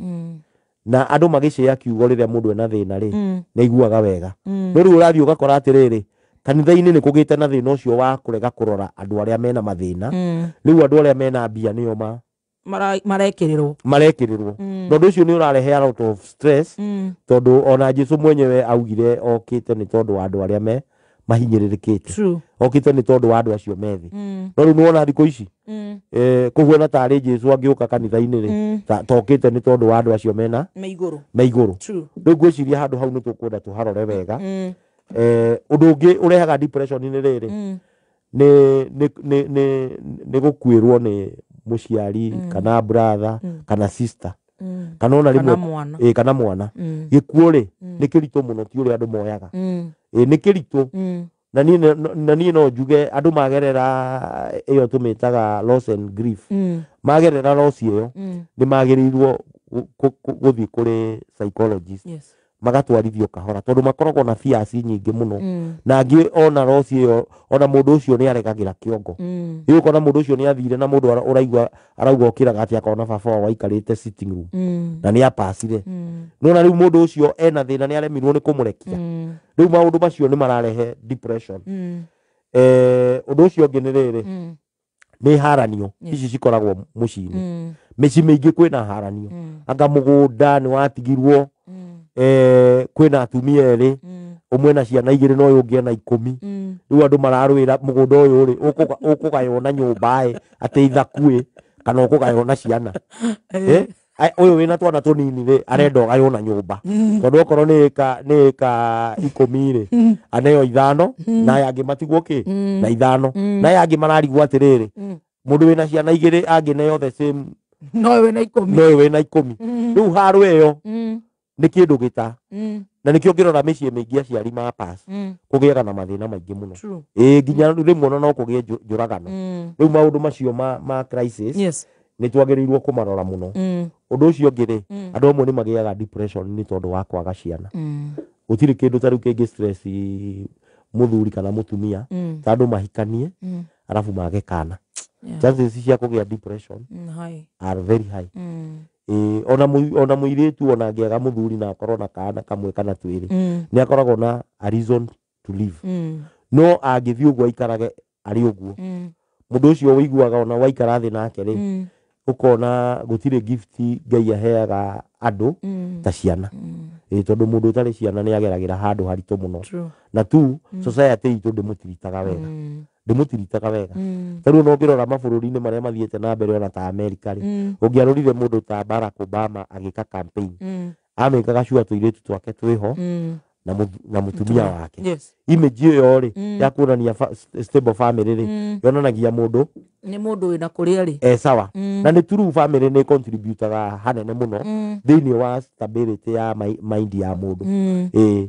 Na andũ magĩcĩa kiugo rĩrĩa mũndũ ena thĩna rĩ, nĩ aiguaga wega. No rĩu ũrathiĩ ũgakora atĩrĩrĩ, kanitha-inĩ nĩ kũgĩte na thĩna ũcio wa kũrega kũrora andũ arĩa mena mathĩna. Rĩu andũ arĩa mena mbia nĩo ma Marekĩrĩrwo. Marekĩrĩrwo. Na ũndũ ũcio nĩ ũrarehe a lot of stress, tondũ ona Jesu mwenyewe augire okĩte nĩ tondũ wa andũ arĩa me mahinyĩrĩrĩkĩte. Okĩte nĩ tondũ wa andũ acio methĩ. No rĩu nĩwona thikũ ici, kũhuana tarĩ Jesu angĩũka kanitha-inĩ rĩ, tokĩte nĩ tondũ wa andũ acio mena me igũrũ. Me igũrũ. Rĩu ngwĩciria handũ hau nĩ tũkwenda tũharore wega. Ũndũ ũngĩ ũrehaga depression nĩ rĩrĩ, nĩ gũkuĩrwo nĩ mũciari, kana brother, kana sister, kana ona kana rĩmwe mwana. Ĩ, kana mwana. Gĩkuũ rĩ, nĩ kĩritũ mũno, ti ũrĩa andũ moyaga. Ĩ, nĩ kĩritũ. Na niĩ no njuge andũ magerera ĩyo tũmĩtaga loss and grief, magerera loss ĩyo, nĩ magĩrĩirwo gũthiĩ kũrĩ psychologist, magatwarithio kahora, tondũ makoragwo na fears nyingĩ mũno. Na angĩ ona loss ĩyo, ona mũndũ ũcio nĩ aregagĩra kĩongo. Ĩ, ũkona mũndũ ũcio nĩ athire na mũndũ ũraigua arauga ũkĩraga atĩ akona baba wao aikarĩte sitting room na nĩ apacire. Nona rĩu mũndũ ũcio ena thĩna, nĩ aremirwo nĩ kũmũrekia. Rĩu maũndũ macio nĩ mararehe depression. Ũndũ ũcio ũngĩ nĩ rĩrĩ, nĩ haranio ici cikoragwo mũciĩ-inĩ. Mĩciĩ mĩingĩ kwĩna haranio, anga mũgũnda nĩ watigirwo, kwĩna atumia erĩ, ũmwe na ciana 2 na ũyũ ũngĩ ena 10. Rĩu andũ mararũĩra mũgũnda ũyũ rĩ, ũkũgaywo na nyũmba ĩ atĩ ithakuĩ, kana ũkũgaywo na ciana. Ũyũ wĩna twana tũnini rĩ, arenda ũgaywo na nyũmba, tondũ okorwo nĩ ĩka 10 rĩ, aneo 5, na aya angĩ matigwo kĩ na 5. Na aya angĩ mararigwo atĩrĩrĩ, mũndũ wĩna ciana 2 angĩneo the same no wĩna 10. No ũyũ wĩna 10. Rĩu haro ĩyo nĩ kĩndũ gĩta, na nĩkĩo ũngĩrora mĩciĩ mĩingĩ aciari ma pass, kũgĩaga na mathĩna maingĩ mũno. Ĩ, nginya rĩmwe ona no kũgĩe njũragano. Rĩu maũndũ macio ma crisis nĩ twagĩrĩirwo kũmarora mũno. Ũndũ ũcio ũngĩ rĩ, andũ amwe nĩ magĩaga depression nĩ tondũ wa kwaga ciana. Gũtirĩ kĩndũ ta rĩu kĩngĩ stress mũthuri kana mũtumia ta andũ mahikanie arabu mage kana. Chances cia kũgĩa depression High. are very high. Ĩ, ona mũirĩtu ona angĩaga mũthuri na akorwo na kana kamwe kana twĩrĩ, nĩ akoragwo na a reason to live. No angĩthiĩ ũguo aikarage arĩ ũguo, mũndũ ũcio ũiguaga ona waikara thĩ nake rĩ, ũkona gũtirĩ gift Ngai aheaga andũ ta ciana. Ĩ, tondũ mũndũ ũtarĩ ciana nĩ ageragĩra handũ haritũ mũno. Na tu society itũ ndĩmũtiritaga wega, ndĩmũtiritaga wega. Ta rĩu ona ũngĩrora mabũrũri-inĩ marĩa mathiĩte na mbere, ona ta America rĩ, ũngĩarorire mũndũ ta Barack Obama agĩka campaign, amĩkaga sure tũirĩtu twake twĩho na mũtumia wake. Image ĩyo rĩ, ya kuonania stable family rĩ, yonanagia mũndũ nĩ mũndũ wĩna kũrĩa rĩ. E sawa. Na nĩ true, family nĩ contributaga hanene mũno thĩinĩ wa stability ya mind ya mũndũ. Ĩ,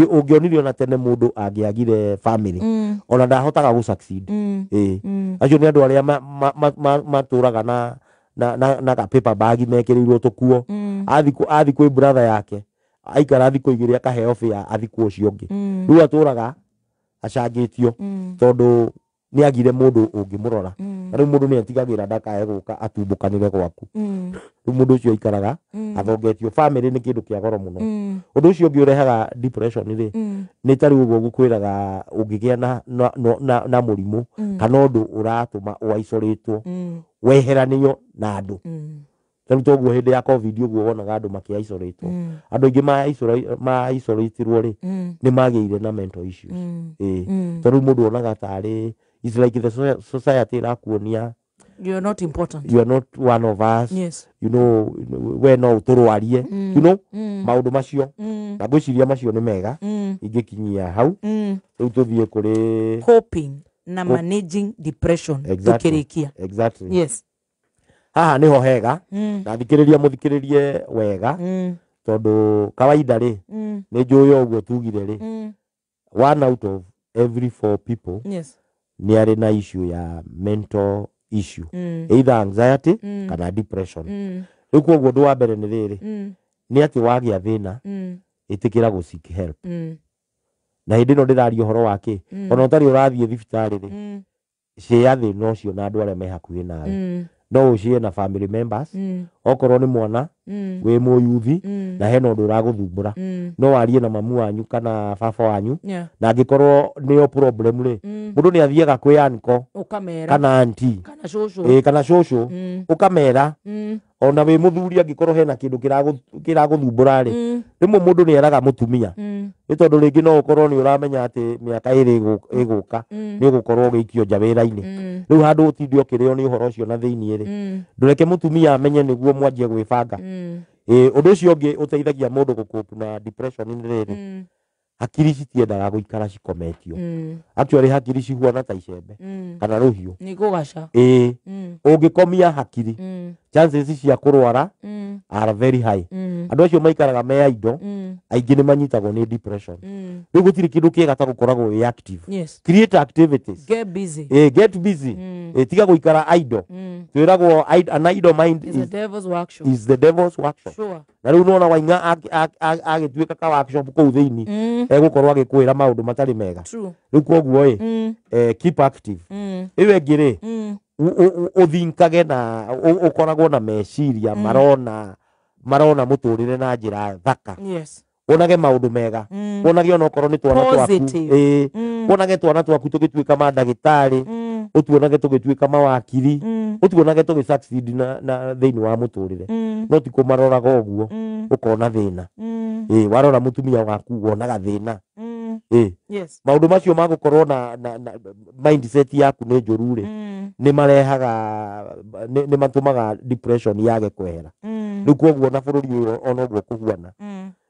ũngĩonire ona tene mũndũ angĩagire family, ona ndahotaga gũ succeed. Ĩ, acio nĩ andũ arĩa matũraga na ka paper bag mekĩrĩirwo tũkuo. Athi kwĩ brother yake, aikara thikũ 2 akaheo bĩa athikwo ũcio ũngĩ. Rĩu atũraga acangĩtio, tondũ nĩ agire mũndũ ũngĩmũrora. Na rĩu mũndũ nĩ atigagĩra ndakae gũka atumbũkanĩre gwaku. Rĩu mũndũ ũcio aikaraga athongetio. Family nĩ kĩndũ kĩa goro mũno. Ũndũ ũcio ũngĩ ũrehaga depression rĩ, nĩ ta rĩu ũguo ngũkwĩraga, ũngĩgĩa na mũrimũ kana ũndũ ũratũma ũicolatwo, weheranio na andũ. Ta rĩu toguo hĩndĩ ya COVID ũguo wonaga andũ makĩ isolatwo. Andũ aingĩ ma isolatirwo rĩ, nĩ magĩire na mental issues. Ĩ, tondũ mũndũ onaga tarĩ it's like the society ĩrakuonia You are not important. You are not one of us. You know, we no ũtũrwarie, you know, maũndũ macio. Na ngwĩciria macio nĩ mega. Ingĩkinyia hau. Rĩu tũthiĩ kũrĩ coping. Na managing depression. Exactly. Tukĩrĩkia. Exactly. Yes. Haha nĩho hega na thikĩrĩria, mũthikĩrĩrie wega, tondũ kawaida rĩ, nĩ njũĩ ũguo tugire rĩ, one out of every four people nĩ arĩ na issue ya mental issue, either anxiety kana depression. Rĩu koguo ũndũ wa mbere nĩ rĩrĩ, nĩ atĩ wagĩa thĩna, ĩtĩkĩra gũ seek help. Na hĩndĩ ĩno ndĩraria ũhoro wa kĩ, ona ũtarĩ ũrathiĩ thibitarĩ rĩ, share thĩna ũcio na andũ arĩa me hakuhĩ nawe. No ũshare na family members. Okorwo nĩ mwana wĩ mũyuthi na hena ũndũ ũragũthumbũra, no warie na mamu wanyu kana baba wanyu. Na angĩkorwo nĩyo problem rĩ, mũndũ nĩ athiaga kwĩ uncle ũkamera kana auntie kana cũcũ. Ĩ, kana cũcũ, ũkamera. Ona wĩ mũthuri, angĩkorwo hena kĩndũ kĩragũthumbũra rĩ, rĩmwe mũndũ nĩ eraga mũtumia, nĩ tondũ rĩngĩ no ũkorwo nĩ ũramenya atĩ mĩaka ĩrĩ ĩgũka nĩ ũgũkorwo ũgĩikio nja wĩra-inĩ. Rĩu handũ ũtinde ũkĩrĩo nĩ ũhoro ũcio na thĩiniĩ rĩ, ndũreke mũtumia amenye nĩguo mwanjie gwĩbanga. Ĩ, ũndũ ũcio ũngĩ ũteithagia mũndũ gũcope na depression nĩ rĩrĩ, hakiri citiendaga gũikara cikometio. Actually, hakiri cihuana ta icembe kana rũhiũ. Nĩ kũgaca. Ĩ, ũngĩkomia hakiri, chances cia kũrwara are very high. Andũ acio maikaraga me idle, aingĩ nĩ manyitagwo nĩ depression. Rĩu gũtirĩ kĩndũ kĩega ta gũkoragwo wĩ active. Create activities. Get busy. Eh, get busy. Eh, tiga gũikara idle. Twĩragwo an idle mind is a devil's workshop. Is the devil's workshop. Na rĩu nona Waing'a agĩtuĩka ka workshop kũu thĩinĩ, egũkorwo agĩkwĩra maũndũ matarĩ mega. Rĩu koguo ĩ, keep active. Ĩyo ĩngĩ rĩ, ũthinkage na ũkoragwo na meciria marona mũtũrĩre na njĩra thaka. Wonage maũndũ mega, wonage onokorwo nĩ twana twaku. Positive. Ĩ, wonage twana twaku tũgĩtuĩka mandagĩtarĩ, ũtuonage tũgĩtuĩka mawakiri, ũtuonage tũgĩ succeed na thĩinĩ wa mũtũrĩre. No ti kũmaroraga ũguo ũkona thĩna. Ĩ, warora mũtumia waku wonaga thĩna. Ĩ, maũndũ macio ma gũkorwo na mindset yaku nĩ njũru rĩ, nĩ marehaga, nĩ matũmaga depression yage kwehera. Rĩu koguo na bũrũri ũyũ ona ũguo kũhuana,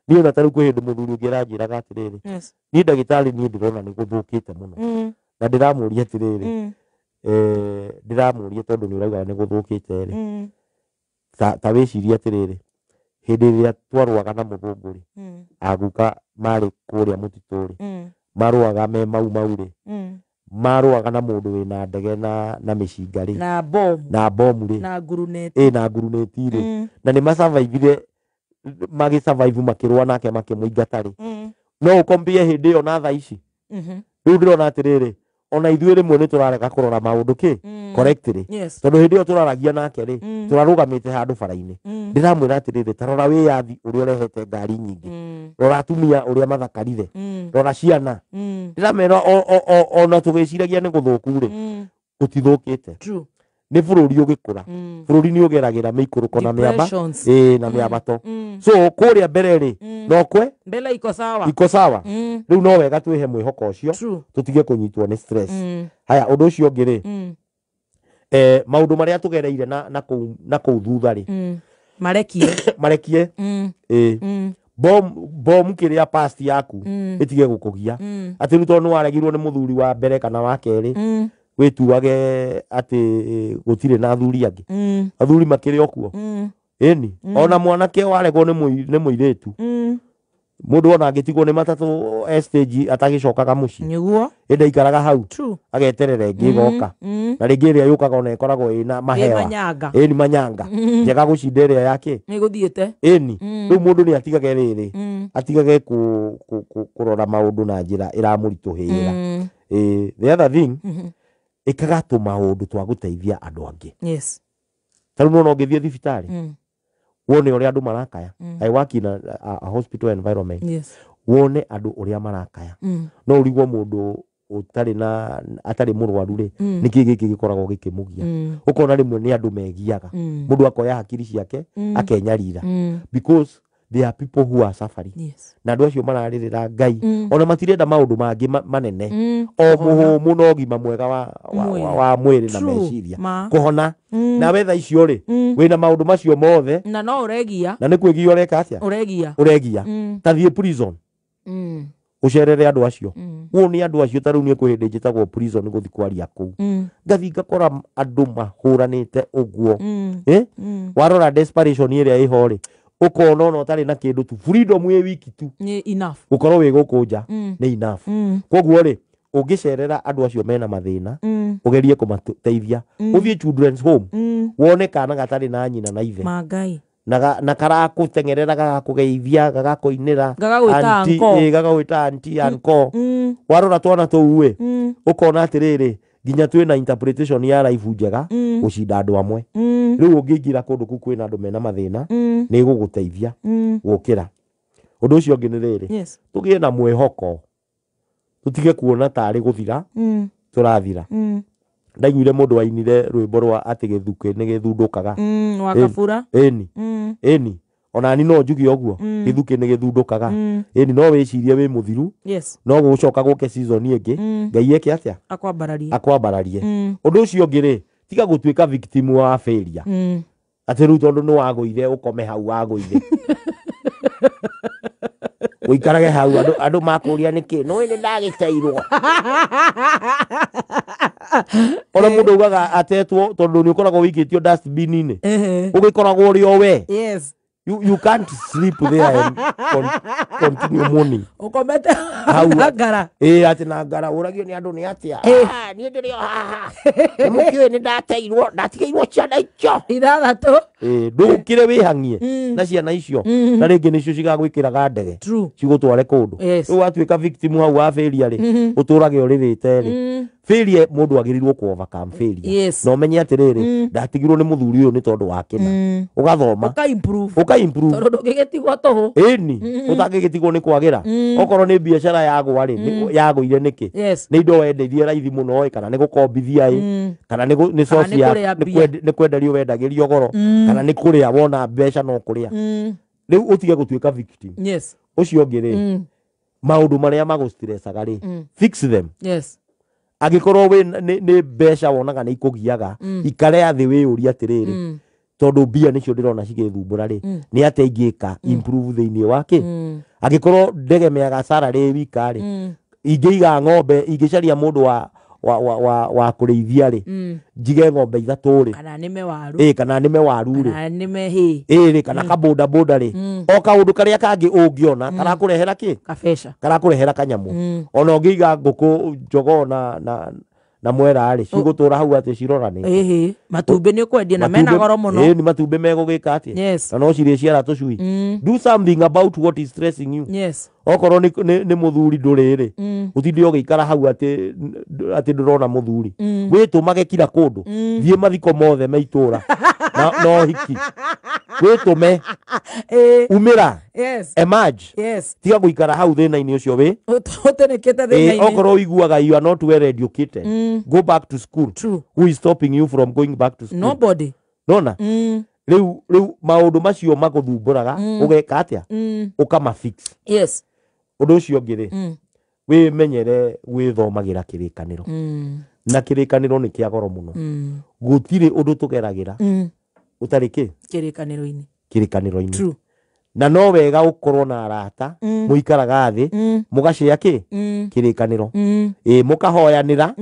niĩ ona ta rĩu kwĩ hĩndĩ mũthuri ũngĩ aranjĩraga atĩrĩrĩ, niĩ ndagĩtarĩ, niĩ ndĩrona nĩ gũthũkĩte mũno. Na ndĩramũria atĩrĩrĩ, ndĩramũria, tondũ nĩ ũrauga nĩ gũthũkĩte rĩ, ta wĩcirie atĩrĩrĩ, hĩndĩ ĩrĩa twarũaga na mũthũngũ rĩ, aguka marĩ kũrĩa mũtitũ rĩ, marũaga me mau mau rĩ, marũaga na mũndũ wĩna ndege na mĩcinga rĩ, na bomu, na bomu rĩ, na nguruneti. Ĩ, na nguruneti rĩ, na nĩ masurvivire, magĩsurvive, makĩrũa nake, makĩmũingata rĩ, no ũkombie hĩndĩ ĩyo na thaa ici? Rĩu ndĩrona atĩrĩrĩ, ona ithuĩ rĩmwe nĩ tũrarega kũrora maũndũ kĩ correctly, tondũ hĩndĩ ĩyo tũraragia nake rĩ, tũrarũgamĩte handũ bara-inĩ, ndĩramwĩra atĩrĩrĩ, ta rora wĩyathi ũrĩa ũrehete ngari nyingĩ, rora atumia ũrĩa mathakarire, rora ciana. Ndĩramera ona tũgĩciragia nĩ gũthũku rĩ, gũtithũkĩte. Nĩ bũrũri ũgĩkũra. Bũrũri nĩ ũgeragĩra mĩikũrũko na mĩamba Depressions. Ĩ, na mĩambato. So kũrĩa mbere rĩ, no kwe mbele iko sawa. Iko sawa. Rĩu no wega twĩhe mwĩhoko ũcio, tũtige kũnyitwo nĩ stress. Haya, ũndũ ũcio ũngĩ rĩ, maũndũ marĩa tũgereire na kũu thutha rĩ, marekie. Marekie. Ĩ, bomu kĩrĩa past yaku ĩtige gũkũgia atĩ rĩu tondũ nĩ waregirwo nĩ mũthuri wa mbere kana wa kerĩ, wĩtuage atĩ gũtirĩ na athuri angĩ. Athuri makĩrĩ o kuo. Ĩni ona mwanake waregwo nĩ mũirĩtu, mũndũ ona angĩtigwo nĩ matatũ e stage atagĩcokaga mũciĩ, ĩndĩ aikaraga hau, ageterera ĩngĩ ĩgoka. Na rĩngĩ ĩrĩa yũkaga ona ĩkoragwo ĩna ĩ mahewa. Manyanga. Ĩni manyanga njega gũcinda ĩrĩa yake. Nĩ gũthiĩte. Ĩni rĩu mũndũ nĩ atigage rĩrĩ, atigage kũrora maũndũ na njĩra ĩramũritũhĩra. Ĩ, the other thing, ĩkaga tũmaũndũ twa gũteithia andũ angĩ. Ta rĩu nĩwona ũngĩthiĩ thibitarĩ, wone ũrĩa andũ marakaya. I work in a hospital environment. Wone andũ ũrĩa marakaya, no ũrigwo mũndũ ũtarĩ na atarĩ mũrwaru rĩ, nĩkĩ gĩkĩ gĩkoragwo gĩkĩmũgia. Ũkona rĩmwe nĩ andũ megiaga, mũndũ akoya hakiri ciake akenyarira, because there are people who are suffering. Na andũ acio mararĩrĩra Ngai, ona matirenda maũndũ mangĩ manene, o mũhũmũ na ũgima mwega wa Mwĩrĩ. wa mwĩrĩ na meciria. Ma. Kũhona. Nawe thaa icio rĩ, wĩna maũndũ macio mothe, na no ũregia. Na nĩ kwĩgia ũreka atĩa? Ũregia. Ũregia. Ta thiĩ prison, ũcerere andũ acio. Wone andũ acio ta rĩu niĩ kwĩ hĩndĩ njĩtagwo prison gũthiĩ kwaria kũu, ngathiĩ ngakora andũ mahũranĩte ũguo. Warora desperation ĩrĩa ĩho rĩ, ũkona ona ũtarĩ na kĩndũ tu, freedom ĩ wiki tu, Nĩ enough. Gũkorwo wĩ gũkũ nja nĩ enough. Koguo rĩ, ũngĩcerera andũ acio mena mathĩna, ũgerie kũmateithia, ũthiĩ children's home, wone kana gatarĩ na nyina na ithe, Mangai. na karakũteng'erera, gagakũgeithia, gagakũinĩra. Gagagwĩta Auntie, uncle. ĩ, gagagwĩta auntie, uncle. Warora twana tũu ĩ, ũkona atĩrĩrĩ, nginya twĩna interpretation ya life njega gũcinda andũ amwe. Rĩu ũngĩingĩra kũndũ kũu kwĩna andũ mena mathĩna, nĩ ĩgũgũteithia gũkĩra. Ũndũ ũcio ũngĩ nĩ rĩrĩ, tũgĩe na mwĩhoko, tũtige kuona tarĩ gũthira tũrathira. Ndaiguire mũndũ wainire rwĩmbo rwa atĩ gĩthukĩ nĩ gĩthundũkaga. Wa kabura. Ĩni. Ĩni, onani no njuge ũguo, gĩthukĩ nĩ gĩthundũkaga. Ĩni, no wĩcirie wĩ mũthiru, no gũcoka gũke season ĩngĩ, Ngai eke atĩa? Akwambararie. Akwambararie. Ũndũ ũcio ũngĩ rĩ, tiga gũtuĩka victim wa failure, atĩ rĩu tondũ nĩ wagũire ũkome hau wagũire, ũikarage hau, andũ makũria nĩkĩ nĩũĩ nĩ ndagĩteirwo. Ona mũndũ augaga atetwo tondũ nĩ ũkoragwo wĩikĩtio dustbin-inĩ, ũgĩkoragwo ũrĩ o we. You can't sleep there and continue mourning. Ũkomete Hau. na ngara. Ĩ, atĩ na ngara ũragio nĩ andũ nĩ atĩa. Ah, niĩ ndĩrĩ o haha, nĩ mũkĩũĩ nĩ ndateirwo, ndatigĩirwo ciana icio 6. Ĩ, ndũkire wĩhang'ie na ciana icio, na rĩngĩ nĩcio cigagwĩkĩraga ndege cigũtware kũndũ. Rĩu watuĩka victim hau wa failure rĩ, ũtũrage ũrĩrĩte rĩ failure. Mũndũ agĩrĩirwo kũ overcome failure na ũmenye atĩrĩrĩ, ndatigirwo nĩ mũthuri ũyũ nĩ tondũ wa kĩna, ũgathoma, Ũka improve. Ũka improve. Tondũ ndũngĩgĩtigwo tũhũ. Ĩni, ũtangĩgĩtigwo nĩ kwagĩra. Okorwo nĩ biacara yagwa rĩ, yagũire nĩkĩ? Nĩ indo wendeirie raithi mũno ĩ, kana nĩ gũkombithia ĩ, kana nĩ source nĩ ya kũrĩa nĩ mbia. nĩ kwenderio wendagĩrio goro, kana nĩ kũrĩa wona mbeca no kũrĩa. Rĩu ũtige gũtuĩka victim. Ũcio ũngĩ rĩ, maũndũ marĩa magũstresaga rĩ, fix them. Angĩkorwo wĩ nĩ mbeca wonaga nĩ ikũgiaga, ikare thĩ wĩyũrie atĩrĩrĩ, tondũ mbia nĩcio ndĩrona cigĩthumbũra rĩ, nĩ atĩa ingĩka improve thĩinĩ wa kĩ? Angĩkorwo ndegemeaga salary wika rĩ, ingĩiga ng'ombe, ingĩcaria mũndũ wa kũrĩithia rĩ, njige ng'ombe 3 rĩ, Kana nĩme waru. Ĩ, kana nĩme waru rĩ, Kana nĩme hĩ. Ĩ rĩ, kana kaboda boda rĩ, o kaũndũ karĩa kangĩ ũngĩona karakũrehera kĩ? Kabeca. Karakũrehera kanyamũ. Ona ũngĩiga ngũkũ jogoo na mwera rĩ, cigũtũra hau atĩ ciroranĩte. Ĩhĩ, matumbĩ nĩ ũkwendia na mena goro mũno. Ĩ, nĩ matumbĩ megũgĩka atĩ, na no cirĩciara tũcui. Do something about what is stressing you. Okorwo nĩ mũthuri ndũrĩ rĩ, ũtinde ũgĩikara hau atĩ ndũrona mũthuri. Wĩtũmage kila kũndũ, thiĩ mathiko mothe me itũra na ũhiki, wĩtũme, umĩra, emerge. Tiga gũikara hau thĩna-inĩ ũcio wĩ Ũtĩnĩkĩte Ĩ, thĩna-inĩ. Okorwo ũiguaga you are not well educated, go back to school. Who is stopping you from going back to school? Nobody. Nona rĩu maũndũ macio magũthumbũraga, ũgeka atĩa? Ũkamafix. Ũndũ ũcio ũngĩ rĩ, wĩmenyere gwĩthomagĩra kĩrĩkanĩro, na kĩrĩkanĩro nĩ kĩa goro mũno. Gũtirĩ ũndũ tũgeragĩra ũtarĩ kĩ? Kĩrĩkanĩro-inĩ. Kĩrĩkanĩro-inĩ. Na no wega ũkorwo na arata mũikaraga thĩ, mũgacĩa kĩ? Kĩrĩkanĩro. Ĩ, mũkahoyanĩra,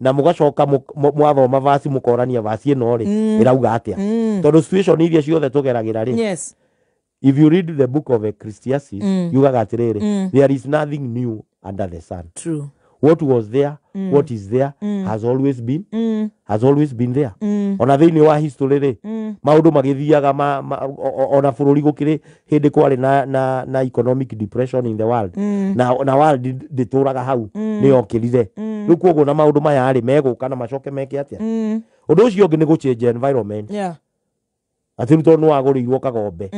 na mũgacoka mwathoma vaci, mũkorania vaci ĩno rĩ, ĩrauga atĩa? Tondũ situation iria ciothe tũgeragĩra rĩ, if you read the book of Ecclesiastes, yugaga atĩrĩrĩ, there is nothing new under the sun. What was there, what is there, has always been, has always been there. Ona thĩinĩ wa history rĩ, maũndũ magĩthiaga ona bũrũri gũkĩrĩ hĩndĩ kwarĩ na economic depression in the world, na world ndĩtũraga hau, nĩ yokĩrire. Rĩu koguo na maũndũ maya rĩ, megũka na macoke meke atĩa? Ũndũ ũcio ũngĩ nĩ gũchange environment. Atĩ rĩu tondũ nĩ wagũrĩirwo kagombe,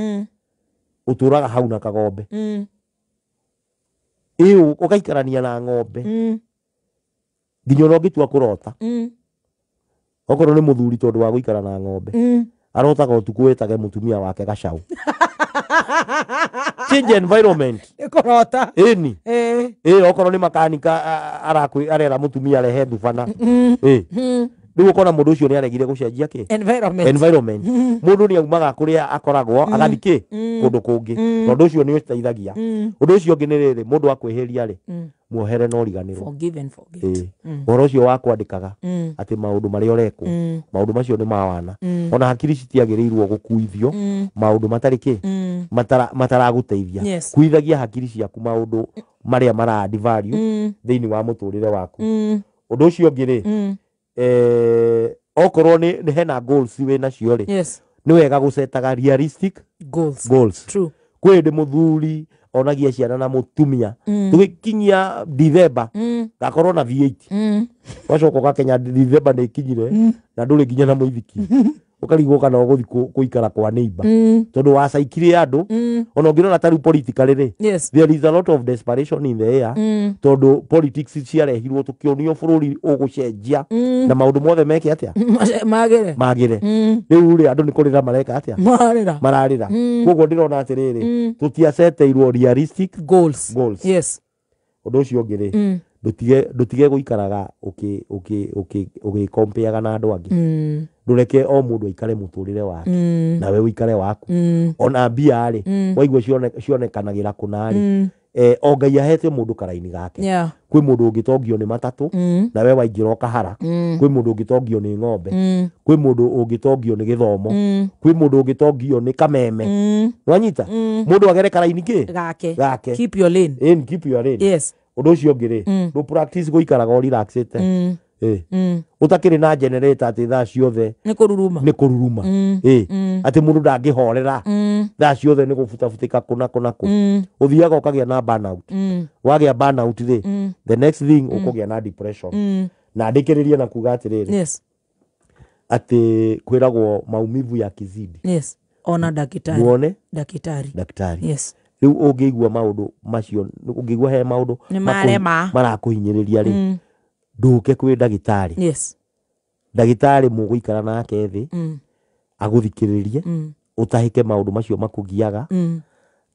ũtũraga hau na kagombe, ĩ, ũgaikarania na ng'ombe nginya ona ũngĩtua kũrota, okorwo nĩ mũthuri, tondũ wa gũikara na ng'ombe, arotaga ũtukũ wĩtage mũtumia wake gacau. Change environment. Nĩ kũrota. Ĩni. Ĩ. Ĩ, okorwo nĩ makanika, arera mũtumia rehe thubana. Ĩ, Rĩu ũkona mũndũ ũcio nĩ aregire gũcenjia kĩ Environment. Environment. Mũndũ nĩ aumaga kũrĩa akoragwo agathiĩ kĩ kũndũ kũngĩ, tondũ ũcio nĩ ũteithagia. Ũndũ ũcio ũngĩ nĩ rĩrĩ, mũndũ akwĩhĩria rĩ, muohere na ũriganĩrwo. Forgive and forget. Ĩĩ. Ũhoro ũcio wa kwandĩkaga atĩ maũndũ marĩa ũrekwo, maũndũ macio nĩ mawana, ona hakiri citiagĩrĩirwo gũkuithio maũndũ matarĩ kĩ mataragũteithia. Kuithagia hakiri ciaku maũndũ marĩa mara add value thĩinĩ wa mũtũrĩre waku. Ũndũ ũcio ũngĩ rĩ, okorwo nĩ hena goals wĩ nacio rĩ, nĩ wega gũcetaga realistic goals. Goals. True. Kwĩ hĩndĩ mũthuri onagia ciana na mũtumia, tũgĩkinyia Dithemba gakorwo na V8, wacoka ũgakenya Dithemba nĩ ĩkinyire na ndũrĩ nginya na mũithiki, ũkarigwo kana ũgũthiĩ kũikara kwa neighbor, tondũ wacaikire andũ. Ona ũngĩrora ta rĩu politically rĩ, there is a lot of desperation in the air, tondũ politics ciarehirwo tũkĩonio bũrũri ũgũcenjia na maũndũ mothe meke atĩa? Magĩre. Magĩre. Rĩu rĩ, andũ nĩ kũrĩra mareka atĩa? Marĩra. Mararĩra. Koguo ndĩrona atĩrĩrĩ, tũtiaceteirwo realistic goals. Goals. Ũndũ ũcio ũngĩ rĩ, ndũtige gũikaraga ũgĩkompeaga na andũ angĩ. Ndũreke o mũndũ aikare mũtũrĩre wake, nawe ũikare waku. Ona mbia rĩ, waigua cionekanagĩra kũna rĩ, o Ngai ahete mũndũ karaini gake. Kwĩ mũndũ ũngĩtongio nĩ matatũ, nawe waingĩra ũkahara. Kwĩ mũndũ ũngĩtongio nĩ ng'ombe, kwĩ mũndũ ũngĩtongio nĩ gĩthomo, kwĩ mũndũ ũngĩtongio nĩ kameme. Wanyita mũndũ agere karaini kĩ gake. Gake. Keep your lane. In keep your lane. Ũndũ ũcio ũngĩ rĩ, ndũ practice gũikaraga ũrelaxĩte. Ũtakĩrĩ na generator atĩ thaa ciothe nĩ kũruruma. Nĩ kũruruma. Atĩ mũndũ ndangĩhorera, thaa ciothe nĩ gũbutabutika kũna kũna kũ, ũthiaga ũkagĩa na burnout. Wagĩa burnout rĩ, the next thing ũkũgĩa na depression. Na ndĩkĩrĩrie na kuga atĩrĩrĩ, atĩ kwĩragwo maumivu ya kizidi, Yes, ona ndagĩtarĩ. Muone ndagĩtarĩ. Daktari. Rĩu ũngĩigua maũndũ macio, ũngĩigua he maũndũ Nĩ marema. marakũhinyĩrĩria rĩ, ndũke kwĩ ndagĩtarĩ. Ndagĩtarĩ mũgũikara nake thĩ, agũthikĩrĩrie, ũtahĩke maũndũ macio makũgiaga,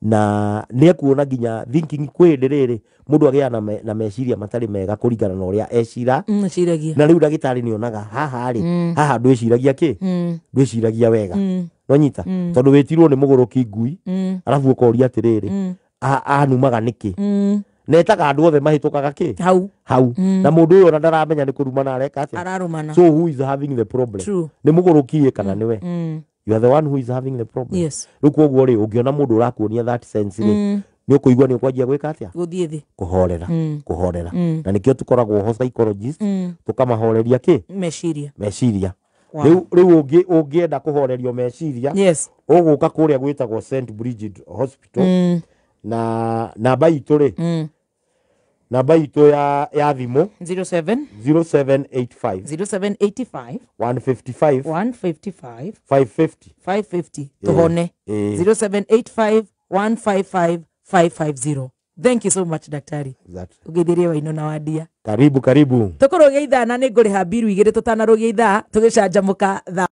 na nĩ ekuona nginya thinking. Kwĩ hĩndĩ rĩrĩ mũndũ agĩaga na meciria matarĩ mega kũringana na ũrĩa ecira. Ciragia. Na rĩu ndagĩtarĩ nĩ onaga haha rĩ, haha ndwĩciragia kĩ, ndwĩciragia wega. Nonyita tondũ wĩtirwo nĩ mũgũrũki ngui, arabu ũkoria atĩrĩrĩ, anumaga nĩkĩ, netaga andũ othe mahĩtũkaga kĩ hau. Hau. Na mũndũ ũyũ ona ndaramenya nĩ kũrumana areka atĩa. Ararumana. So who is having the problem? True. Nĩ mũgũrũki ĩ kana nĩwe? You are the one who is having the problem. Rĩu koguo rĩ, ũngĩona mũndũ ũrakuonia that sense rĩ, nĩ ũkũigua nĩ ũkwanjia gwĩka atĩa? Gũthiĩ thĩ. Kũhorera, kũhorera. Na nĩkĩo tũkoragwo ho psychologist, tũkamahoreria kĩ? Meciria. Meciria. Wow. Rĩu ũngĩenda kũhorerio meciria, ũgũka kũrĩa gwĩtagwo St Bridget Hospital, na namba itũ rĩ, namba itũ ya thimũ, 07 0785 0785 155 155 550. 550. Tuhone. 0785 155 550. Thank you so much, daktari. Exactly. Ũgeithirie waino na wandia. Karibu, karibu. Tũkũrũgia ithaa na nĩ ngũrĩha mbiru igĩrĩ tũtanarũgia ithaa tũgĩcanjamũka thaa.